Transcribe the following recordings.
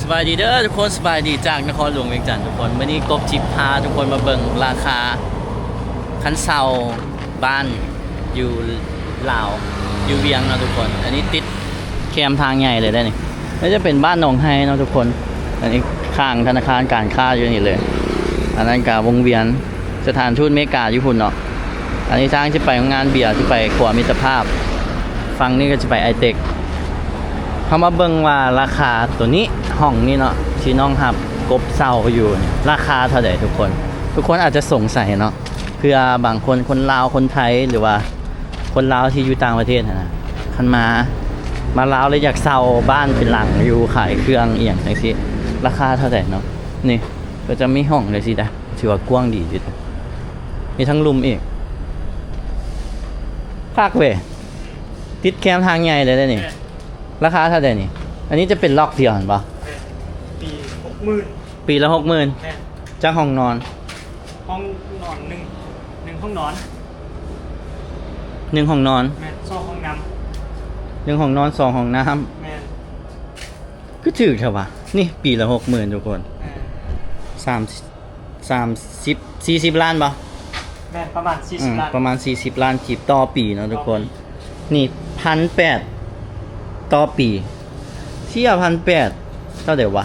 ສະບາຍດີເດີທຸກຄົນ, ສະບາຍດີຈາກນະຄອນຫຼວງວຽງຈັນທຸກຄົນ. ມື້ນີ້ກົບຊິພາທຸກຄົນມາເບິ່ງລາຄາຄັນເຊົ່າບ້ານຢູ່ລາວ ຢູ່ວຽງເນາະທຸກຄົນ. ອັນນີ້ຕິດແຄມທາງໃຫຍ່ເລີຍເດ້ນີ້. ແລ້ວຈະເປັນບ້ານໜອງໄຮເນາະທຸກຄົນ. ອັນນີ້ຂ້າງທະນາຄານການຄ້າຢູ່ນີ້ເລີຍ. ອັນນັ້ນກະວົງວຽນ ສະຖານທູດເມກາຢູ່ພຸ້ນເນາະ. ອັນນີ້ທາງຊິໄປໂຮງງານເບຍ ຊິໄປຂົວມິດຕະພາບ. ຝັ່ງນີ້ກໍຊິໄປໄອເຕັກ. ເຮົາມາເບິ່ງວ່າລາຄາໂຕນີ້ ຫ້ອງນີ້ເນາະ ທີ່ນ້ອງຮັບກົບເຊົ່າຢູ່ນີ້ ລາຄາເທົ່າໃດທຸກຄົນ? ທຸກຄົນອາດຈະສົງໄສເນາະ ເພື່ອບາງຄົນ ຄົນລາວ ຄົນໄທ ຫຼືວ່າຄົນລາວທີ່ຢູ່ຕ່າງປະເທດຫັ້ນນະ ຄັນມາ ມາລາວແລ້ວຢາກເຊົ່າບ້ານເປັນຫຼັງຢູ່ ຂາຍເຄື່ອງອີ່ຫຍັງຈັ່ງຊີ້ ລາຄາເທົ່າໃດເນາະ? ນີ້ກໍຈະມີຫ້ອງຈັ່ງຊີ້ນະ ຖືວ່າກວ້າງດີຢູ່ ມີທັງລຸ່ມອີກ ຄັກເວີຍ. ຕິດແຄມທາງໃຫຍ່ເລີຍເດ້ນີ້. ລາຄາເທົ່າໃດນີ້? ອັນນີ້ຈະເປັນລັອກດຽວຫັ້ນບໍ່? ແມ່ນ ປີ ຫົກໝື່ນ ປີລະ ຫົກໝື່ນ. ແມ່ນ ຈັກຫ້ອງນອນ? ຫ້ອງນອນ ໜຶ່ງ ໜຶ່ງຫ້ອງນອນ ໜຶ່ງຫ້ອງນອນ. ແມ່ນ ສອງຫ້ອງນ້ຳ ໜຶ່ງຫ້ອງນອນ ສອງຫ້ອງນ້ຳ. ແມ່ນ ຄືຖືກແທ້ວະ ນີ້ປີລະ ຫົກໝື່ນ ທຸກຄົນ. ເອີ ສາມ ສາມສິບ ສີ່ສິບລ້ານບໍ່? ແມ່ນ ປະມານສີ່ສິບລ້ານ ປະມານສີ່ສິບລ້ານກີບຕໍ່ປີເນາະທຸກຄົນ. ນີ້ ພັນແປດ ຕໍ່ປີ ເສຍ ພັນແປດ ເທົ່າໃດວະ?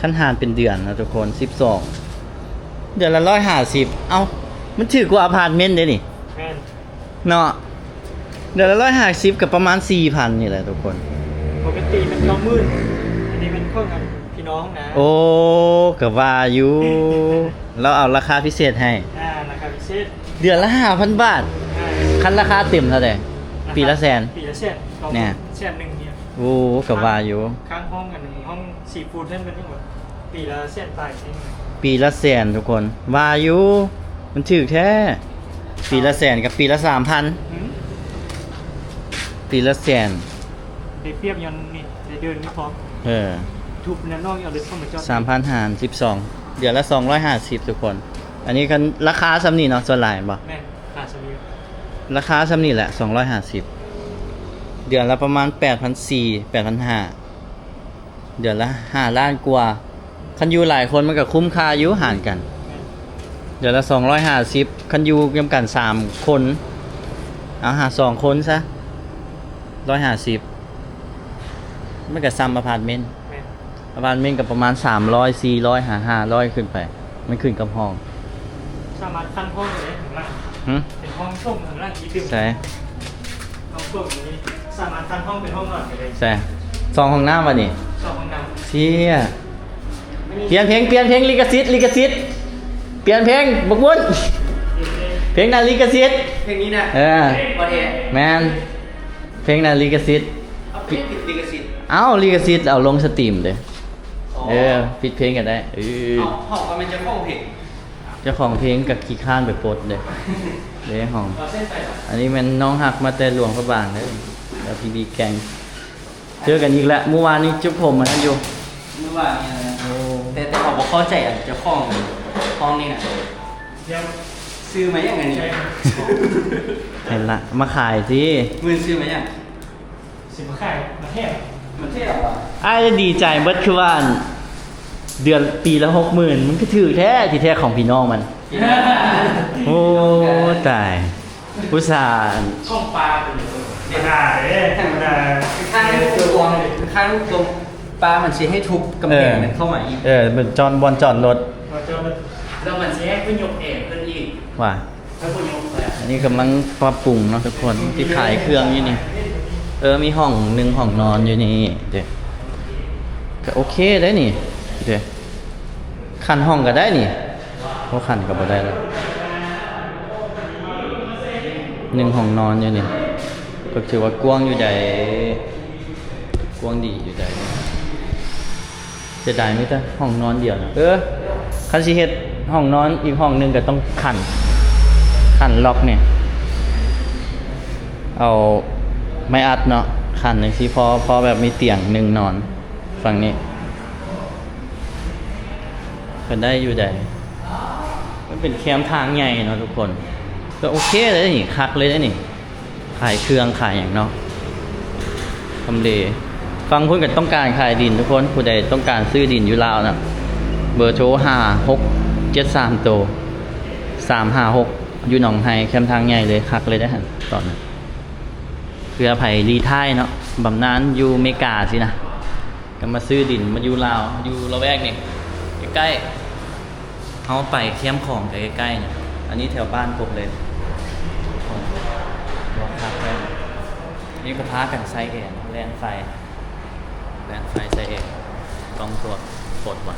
ຄັນຫານເປັນເດືອນເນາະທຸກຄົນ ສິບສອງ ເດືອນລະ ຮ້ອຍຫ້າສິບ. ເອົ້າ ມັນຖືກກວ່າອາພາດເມັນເດ້ນີ້. ແມ່ນ ເນາະ ເດືອນລະ ຮ້ອຍຫ້າສິບ ກໍປະມານ ສີ່ພັນ ນີ້ແຫຼະທຸກຄົນ. ປົກກະຕິມັນ ເກົ້າໝື່ນ ອັນນີ້ມັນຂອງ ອັນ ພີ່ນ້ອງນະ. ໂອ້ ກໍວ່າຢູ່ ລາວເອົາລາຄາພິເສດໃຫ້. ອ່າ ລາຄາພິເສດ ເດືອນລະ ຫ້າພັນບາດ. ອ່າ ຄັນລາຄາເຕັມເທົ່າໃດ? ລາຄາ ປີລະແສນ ປີລະແສນ ແນ່ ແສນໜຶ່ງເນຍ. ໂອ້ ກໍວ່າຢູ່ ຄ້າງຫ້ອງ ອັນ ຫ້ອງຊີຟູດນັ້ນມັນຍັງວ່າ ປີລະແສນປາຍເອງ. ປີລະແສນທຸກຄົນ ວ່າຢູ່ ມັນຖືກແທ້. ປີລະແສນກັບປີລະສາມພັນ ຫືມ ປີລະແສນ ໄດ້ປຽບຍ້ອນນີ້ ໄດ້ເດີນນີ້ພ້ອມ. ເອີ ທຸບນັ້ນນ້ອງເອົາລົດເຂົ້າມາຈອດ ສາມພັນຫານສິບສອງ ເດືອນລະ ສອງຮ້ອຍຫ້າສິບ ທຸກຄົນ. ອັນນີ້ຄັນລາຄາຊ່ຳນີ້ເນາະ ສ່ວນຫຼາຍແມ່ນບໍ່? ແມ່ນ ລາຄາຊ່ຳນີ້ ລາຄາຊ່ຳນີ້ແຫຼະ ສອງຮ້ອຍຫ້າສິບ ເດືອນລະປະມານ ແປດພັນສີ່ ແປດພັນຫ້າ ເດືອນລະ ຫ້າລ້ານກວ່າ. ຄັນຢູ່ຫຼາຍຄົນມັນກໍຄຸ້ມຄ່າຢູ່ ຫານກັນ ເດືອນລະ ສອງຮ້ອຍຫ້າສິບ. ຄັນຢູ່ນຳກັນ ສາມຄົນ ເອົາຫາ ສອງຄົນຊະ ຮ້ອຍຫ້າສິບ ມັນກໍຊ່ຳອາພາດເມັນ. ແມ່ນ ອາພາດເມັນກໍປະມານ ສາມຮ້ອຍ ສີ່ຮ້ອຍ ຫາ ຫ້າຮ້ອຍ ຂຶ້ນໄປ ມັນຂຶ້ນກັບຫ້ອງ. ສາມາດຕັ້ງຫ້ອງໄດ້ເດ້ ເຫັນບໍ່? ຫືມ ເປັນຫ້ອງໂຖງຂ້າງຫຼັງອີກຕື່ມ. ໃສ? ຫ້ອງໂຖງນີ້ສາມາດຕັ້ງຫ້ອງເປັນຫ້ອງນອນກໍໄດ້. ໃສ? ສອງຫ້ອງນ້ຳວະນີ້? ສອງຫ້ອງນ້ຳ. ເຊຍ ປ່ຽນເພງ ປ່ຽນເພງ ລິຂະສິດ ລິຂະສິດ ປ່ຽນເພງ ບັກບຸນ ເພງນັ້ນລິຂະສິດ. ເພງນີ້ນະ? ເອີ ບໍ່ແທ້. ແມ່ນ ເພງນັ້ນລິຂະສິດ. ເອົາ ເພງຜິດລິຂະສິດ. ເອົ້າ ລິຂະສິດ ເອົາລົງສະຕຣີມເດ້. ອໍ ເອີ ຜິດເພງກໍໄດ້. ເອີ ເອົ້າ ເຮົາກໍແມ່ນເຈົ້າຂອງເພງ. ເຈົ້າຂອງເພງກໍຂີ້ຄ້ານໄປປົດເດ້ ເດ້ຫ້ອງ. ເອົາເສັ້ນໄປຫວາ? ອັນນີ້ແມ່ນນ້ອງຮັກມາແຕ່ຫຼວງພະບາງເດ້ ແລ້ວພີບີແກງ ເຈີກັນອີກແລ້ວ. ມື້ວານນີ້ຈຸບຜົມອັນນັ້ນຢູ່ ມື້ວານນີ້ນະ. ໂອ້ ແຕ່ ແຕ່ເຮົາບໍ່ເຂົ້າໃຈອັນເຈົ້າຂອງຫ້ອງນີ້ນະ ຊື່ມາຫຍັງອັນນີ້? ເຫັນລະ ມາຂາຍຕິ. ມື້ຊື່ມາຫຍັງ? ຊິມາຂາຍ ມາແທ້ ມາແທ້ຫວາ? ອ້າຍລະດີໃຈເບິດ ຄືວ່າ ອັນ ເດືອນ ປີລະ ຫົກໝື່ນ ມັນຄືຖືກແທ້. ທີ່ແທ້ຂອງພີ່ນ້ອງມັນ. ໂອ້ ຕາຍ ອຸດສ່າ ຂອງປາເປັນທຳມະດາເດ້ ທຳມະດາ. ຂ້າງລູກກວງ ຂ້າງລູກກວງ ປາມັນຊິໃຫ້ທຸບກຳແພງ ເອີ ນັ້ນເຂົ້າມາອີກ. ເອີ ເປັນຈອດ ບ່ອນຈອດລົດ ບ່ອນຈອດລົດ ແລ້ວມັນຊິໃຫ້ເພິ່ນຍົກແອເພິ່ນອີກ ວ່າ ອັນນີ້ກຳລັງປັບປຸງເນາະທຸກຄົນ ທີ່ຂາຍເຄື່ອງຢູ່ນີ້. ເອີ ມີຫ້ອງໜຶ່ງຫ້ອງນອນຢູ່ນີ້ເດ້ ກໍໂອເຄໄດ໋ນີ້ເດ້. ຂັ້ນຫ້ອງກໍໄດ້ນີ້ ບໍ່ຂັ້ນກໍບໍ່ໄດ້ແລ້ວ. ໜຶ່ງຫ້ອງນອນຢູ່ນີ້ ກໍຖືວ່າກວ້າງຢູ່ໃດ໋ ກວ້າງດີຢູ່ໃດ໋. ເສຍດາຍມີແຕ່ຫ້ອງນອນດຽວນະ. ເອີ ຄັນຊິເຮັດຫ້ອງນອນອີກຫ້ອງໜຶ່ງກໍຕ້ອງຂັນ ຂັນລັອກນີ້ ເອົາໄມ້ອັດເນາະ ຂັນຈັ່ງຊີ້ ພໍ ພໍແບບມີຕຽງໜຶ່ງນອນຝັ່ງນີ້ ກໍໄດ້ຢູ່ໃດ໋. ມັນເປັນແຄມທາງໃຫຍ່ເນາະທຸກຄົນ ກໍໂອເຄເລີຍນີ້ ຄັກເລີຍນີ້. ຂາຍເຄື່ອງຂາຍຫຍັງເນາະ ທຳເລ ຝັ່ງພຸ້ນກໍຕ້ອງການຂາຍດິນທຸກຄົນ, ຜູ້ໃດຕ້ອງການຊື້ດິນຢູ່ລາວນະ ເບີໂທ ຫ້າຫົກເຈັດສາມໂຕ ສາມຫ້າຫົກ ຢູ່ໜອງໄຮ ແຄມທາງໃຫຍ່ເລີຍ, ຄັກເລີຍເດ້ຫັ້ນຕອນນັ້ນ. ເພື່ອໃຜຣີທາຍເນາະ, ບຳນານຢູ່ເມກາຊີ້ນະ ກໍມາຊື້ດິນມາຢູ່ລາວ ຢູ່ລະແວກນີ້ໃກ້ໆ ເຮົາໄປແຄມຂອງກໍໃກ້ໆນີ້. ອັນນີ້ແຖວບ້ານກົບເລີຍ ບໍ່ຄັກເລີຍ. ນີ້ກໍພາກັນໃສ່ແອນ ແລ່ນໄຟ ແລ່ນໄຟໃສ່ແອນ ກ້ອງຕົວະ ປົດວ່າ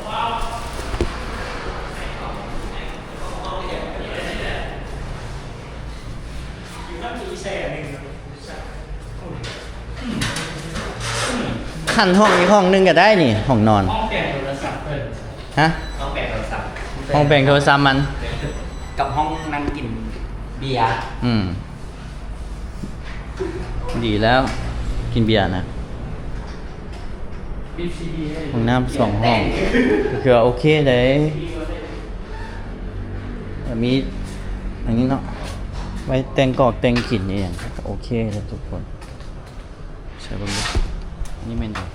ຄັນຫ້ອງອີກຫ້ອງໜຶ່ງກໍໄດ້ນີ້ ຫ້ອງນອນ. ຫ້ອງແປງໂທລະສັບເພິ່ນ. ຮະ? ຫ້ອງແປງໂທລະສັບ. ຫ້ອງແປງໂທລະສັບມັນ ກັບຫ້ອງນັ່ງກິນເບຍ. ອືມ ດີແລ້ວ ກິນເບຍນະ. ຫ້ອງນ້ຳສອງຫ້ອງ ກໍຄືວ່າໂອເຄເດ້. ມີອັນນີ້ເນາະ ໄວ້ແຕ່ງກອກແຕ່ງກິນອີ່ຫຍັງ ກໍໂອເຄເດ້ທຸກຄົນ. ໃສ່ເບິ່ງດູ ນີ້ແມ່ນຫຍັງ?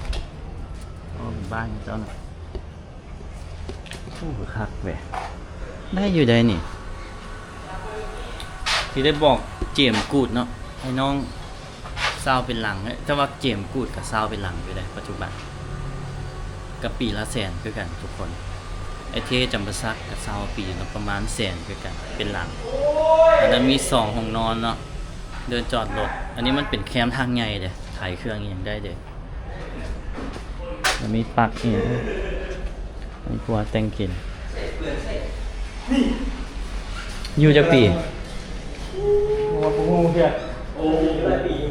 ອໍ ເປັນບ້ານເຂົາເຈົ້ານະ. ໂອ້ ຄືຄັກເວີຍ ໄດ້ຢູ່ໃດນີ້. ທີ່ໄດ້ບອກເຈມກູດເນາະ ໃຫ້ນ້ອງເຊົ່າເປັນຫຼັງ, ແຕ່ວ່າເຈມກູດກໍເຊົ່າເປັນຫຼັງຢູ່ໃດ໋ ປັດຈຸບັນ ກໍປີລະແສນຄືກັນທຸກຄົນ. ໄອ້ເທ ຈຳປາສັກ ກໍເຊົ່າປີລະປະມານແສນຄືກັນເປັນຫຼັງ. ອັນນັ້ນມີສອງຫ້ອງນອນເນາະ ເດີ່ນຈອດລົດ. ອັນນີ້ມັນເປັນແຄມທາງໃຫຍ່ເດ້ ຂາຍເຄື່ອງອີ່ຫຍັງໄດ້ເດ້. ແລ້ວມີປັກອີ່ຫຍັງ ໃນຄົວແຕ່ງກິນ. ຢູ່ຈັກປີ? ບໍ່ຮູ້ເທື່ອ. ໂອ້ ຫຼາຍປີຢູ່.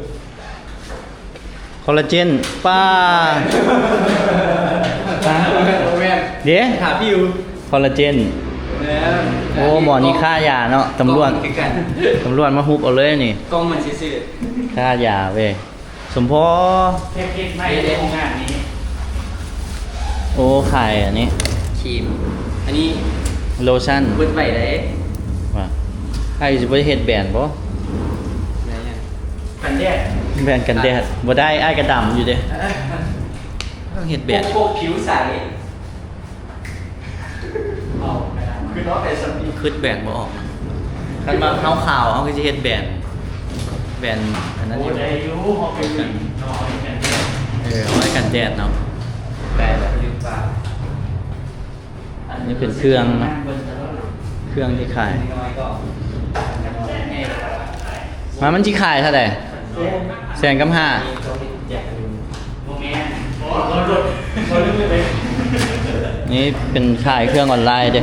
ຄໍລາເຈນ ປ້າ ບໍ່ແມ່ນ ເດ້ ຖາມຢູ່. ຄໍລາເຈນ ແມ່ນ. ໂອ້ ໝໍນີ້ຄ້າຢາເນາະ ຕຳຫຼວດ ຕຳຫຼວດມາຮຸບເອົາເລີຍນີ້ ກ້ອງມັນຊື່ໆ ຄ້າຢາເວີຍ. ສົມພໍ ເຮັດໃໝ່ໂຮງງານນີ້. ໂອ້ ຂາຍອັນນີ້ ຄຣີມ ອັນນີ້ໂລຊັນ ເບິດໄວເດ້. ວ່າ ອ້າຍຊິບໍ່ໄດ້ເຮັດແບຣນບໍ່? ກັນແດດ ແບຣນກັນແດດບໍ່ໄດ້ ອ້າຍກໍດຳຢູ່ເດ້. ຕ້ອງເຮັດແບຣນ ພວກຜິວໃສ. ຄິດແບຣນບໍ່ອອກ. ຄັນວ່າເຮົາຂາວ ເຮົາກໍຊິເຮັດແບຣນ ແບຣນອັນນັ້ນຢູ່. ໂອ້ ໄດ້ຢູ່ ເຮົາເປັນຫຍັງເນາະ ເຮົາເຮັດກັນແດດ. ເອີ ເຮົາເຮັດກັນແດດເນາະ. ແປນ ນີ້ເປັນເຄື່ອງເນາະ ເຄື່ອງທີ່ຂາຍ. ມາ ມັນຊິຂາຍເທົ່າໃດ? ແສນກັບຫ້າ. ນີ້ເປັນຂາຍເຄື່ອງອອນລາຍເດ້.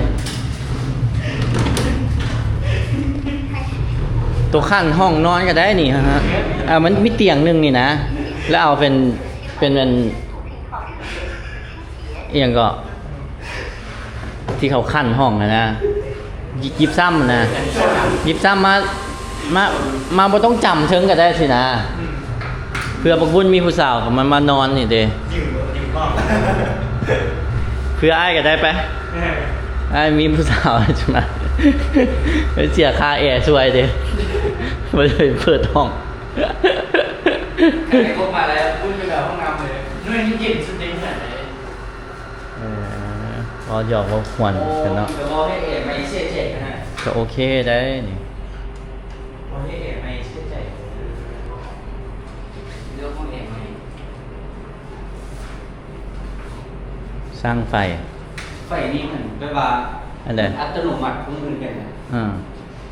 ໂຕຂັ້ນຫ້ອງນອນກໍໄດ້ນີ້ ເອົາ ມັນມີຕຽງໜຶ່ງນີ້ນະ ແລ້ວເອົາເປັນ ເປັນອັນ ອີ່ຫຍັງເກາະ ທີ່ເຂົາຂັ້ນຫ້ອງຫັ້ນນະ ຢິບ ຢິບຊ້ຳນະ ຢິບຊ້ຳມາ ມາ ມາບໍ່ຕ້ອງຈຳເທິງກໍໄດ້ຊີ້ນະ. ເພື່ອບັກບຸນມີຜູ້ສາວກໍມາ ມານອນນີ້ເດ້ ເພື່ອອ້າຍກໍໄດ້ໄປ. ອ້າຍມີຜູ້ສາວຈະມາ ໄປເສຍຄ່າແອຊ່ວຍເດ້ ບໍ່ໄດ້ເປີດຫ້ອງ. ໄປພົບມາແລ້ວ ບຸນໄປແບບຫ້ອງນ້ຳເລີຍ ໜ່ວຍນີ້ເຢັນສຸດໃນເຮືອນເລີຍ. ເອີ ເວົ້າຫຍອກເວົ້າຄວນກັນເນາະ. ໂອ້ ກໍເວົ້າໃຫ້ແອໃໝ່ເສຍໃຈຂະໜາດ ກໍໂອເຄໄດ໋ນີ້. ເວົ້າໃຫ້ແອໃໝ່ເສຍໃຈ ເລື່ອງຂອງແອໃໝ່. ຊ່າງໄຟ ໄຟນີ້ມັນແບບວ່າ ອັນໃດ ອັດຕະໂນມັດຂອງມັນເປັນ ອາ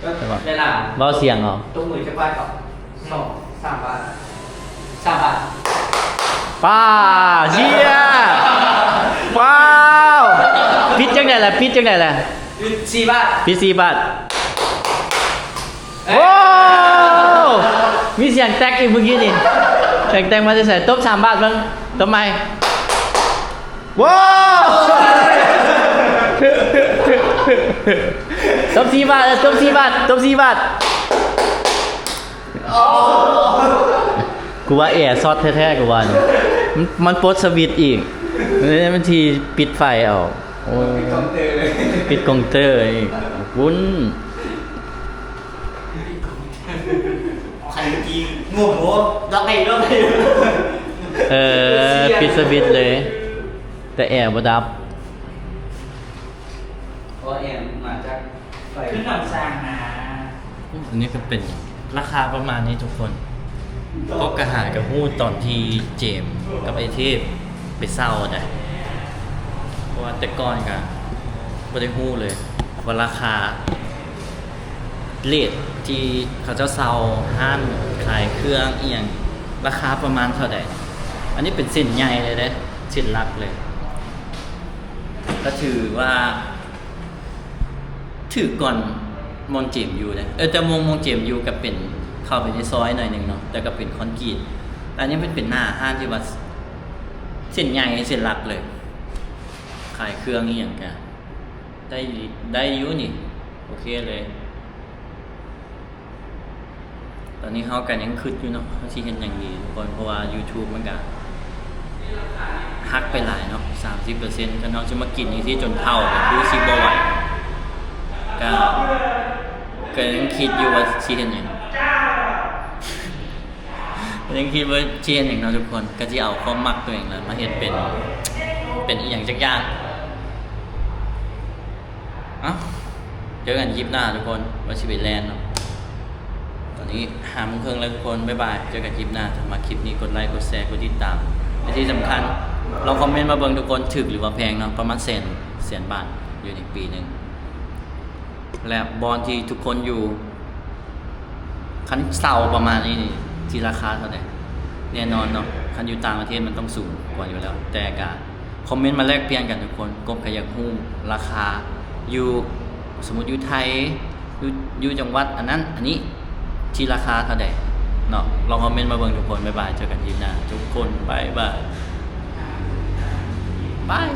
ແບບ ແຕ່ວ່າ ເວລາ ເວົ້າສຽງເອົາ ຕົບມືຈັກບາດເກາະ. ສອງ ສາມບາດ ສາມບາດ. ປ້າ ເຊຍ ວ້າວ ປິດຈັ່ງໃດລະ ປິດຈັ່ງໃດລະ? ປິດສີ່ບາດ ປິດສີ່ບາດ. ໂອ້ ມີສຽງແຕັກອີກເມື່ອກີ້ນີ້ ສຽງແຕັກມາແຕ່ໃສ? ຕົບສາມບາດເບິ່ງ ຕົບໃໝ່. ວ້າວ ຕົບສີ່ບາດ ຕົບສີ່ບາດ ຕົບສີ່ບາດ. ກູວ່າແອຊັອດແທ້ໆ ກູວ່ານີ້ ມັນ ມັນປົດສະວິດອີກ ມັນທີ່ປິດໄຟເອົາ. ໂອ້ ປິດກອງເຕີເລີຍ ປິດກອງເຕີອີກ ວຸ້ນ. ຄັນເມື່ອກີ້ງົມ ໂອ້ ລັອກໄດ້ ລັອກໄດ້. ເອີ ປິດສະວິດເລີຍ ແຕ່ແອບໍ່ດັບ ເພາະວ່າແອມາຈາກໄຟ ຄືຄຳສັ່ງນະ. ອັນນີ້ກໍເປັນລາຄາປະມານນີ້ທຸກຄົນ ກໍກະຫາກໍຮູ້ຕອນທີ່ເຈມກັບໄອ້ເທບໄປເຊົ່າໄດ໋ ເພາະວ່າແຕ່ກ່ອນກໍບໍ່ໄດ້ຮູ້ເລີຍວ່າລາຄາ ເຣດທີ່ເຂົາເຈົ້າເຊົ່າຮ້ານຂາຍເຄື່ອງອີ່ຫຍັງ ລາຄາປະມານເທົ່າໃດ. ອັນນີ້ເປັນເສັ້ນໃຫຍ່ເລີຍເດ້ ເສັ້ນຫຼັກເລີຍ ກໍຖືວ່າຖືກກ່ອນບ່ອນເຈມຢູ່ເດ້. ເອີ ແຕ່ບ່ອນ ບ່ອນເຈມຢູ່ກໍເປັນ ເຂົ້າໄປໃນຊອຍໜ້ອຍໜຶ່ງເນາະ ແຕ່ກໍເປັນຄອນກຣີດ. ອັນນີ້ມັນເປັນໜ້າຮ້ານທີ່ວ່າເສັ້ນໃຫຍ່ ເສັ້ນຫຼັກເລີຍ ຂາຍເຄື່ອງອີ່ຫຍັງກະ ໄດ້ ໄດ້ຢູ່ນີ້ ໂອເຄເລີຍ. ຕອນນີ້ເຮົາກໍຍັງຄິດຢູ່ເນາະ ເຮົາຊິເຮັດຫຍັງດີທຸກຄົນ ເພາະວ່າຢູທູບມັນກໍຫັກໄປຫຼາຍເນາະ ສາມສິບເປີເຊັນ. ຄັນເຮົາຊິມາກິນຈັ່ງຊີ້ຈົນເຖົ້າກໍຄືຊິບໍ່ໄຫວ ກໍ ກໍຍັງຄິດຢູ່ວ່າຊິເຮັດຫຍັງ. ຍັງຄິດວ່າຊິເຮັດຫຍັງເນາະທຸກຄົນ ກໍຊິເອົາຄວາມມັກຕົວເອງລະມາເຮັດເປັນ ເປັນອີ່ຫຍັງຈັກຢ່າງ. ເອົ້າ ເຈີກັນຄລິບໜ້າທຸກຄົນ ວ່າຊິໄປແລ່ນເນາະ. ຕອນນີ້ຫ້າໂມງເຄິ່ງແລ້ວທຸກຄົນ ບາຍບາຍ ເຈີກັນຄລິບໜ້າ. ຖ້າມັກຄລິບນີ້ ກົດໄລ ກົດແຊ ກົດຕິດຕາມ ແລະທີ່ສຳຄັນລອງຄອມເມັນມາເບິ່ງທຸກຄົນ ຖືກຫຼືວ່າແພງເນາະ ປະມານແສນ ແສນບາດຢູ່ໃນປີໜຶ່ງ. ແລະບ່ອນທີ່ທຸກຄົນຢູ່ ຄັນເຊົ່າປະມານນີ້ນີ້ ຊິລາຄາເທົ່າໃດ? ແນ່ນອນເນາະ ຄັນຢູ່ຕ່າງປະເທດມັນຕ້ອງສູງກວ່າຢູ່ແລ້ວ ແຕ່ກະຄອມເມັນມາແລກປ່ຽນກັນທຸກຄົນ. ກົບກະຢາກຮູ້ລາຄາຢູ່ ສົມມຸດຢູ່ໄທ ຢູ່ ຢູ່ຈັງຫວັດອັນນັ້ນອັນນີ້ ຊິລາຄາເທົ່າໃດເນາະ? ລອງຄອມເມັນມາເບິ່ງທຸກຄົນ. ບາຍບາຍ ເຈີກັນຄລິບໜ້າທຸກຄົນ ບາຍບາຍ ບາຍ.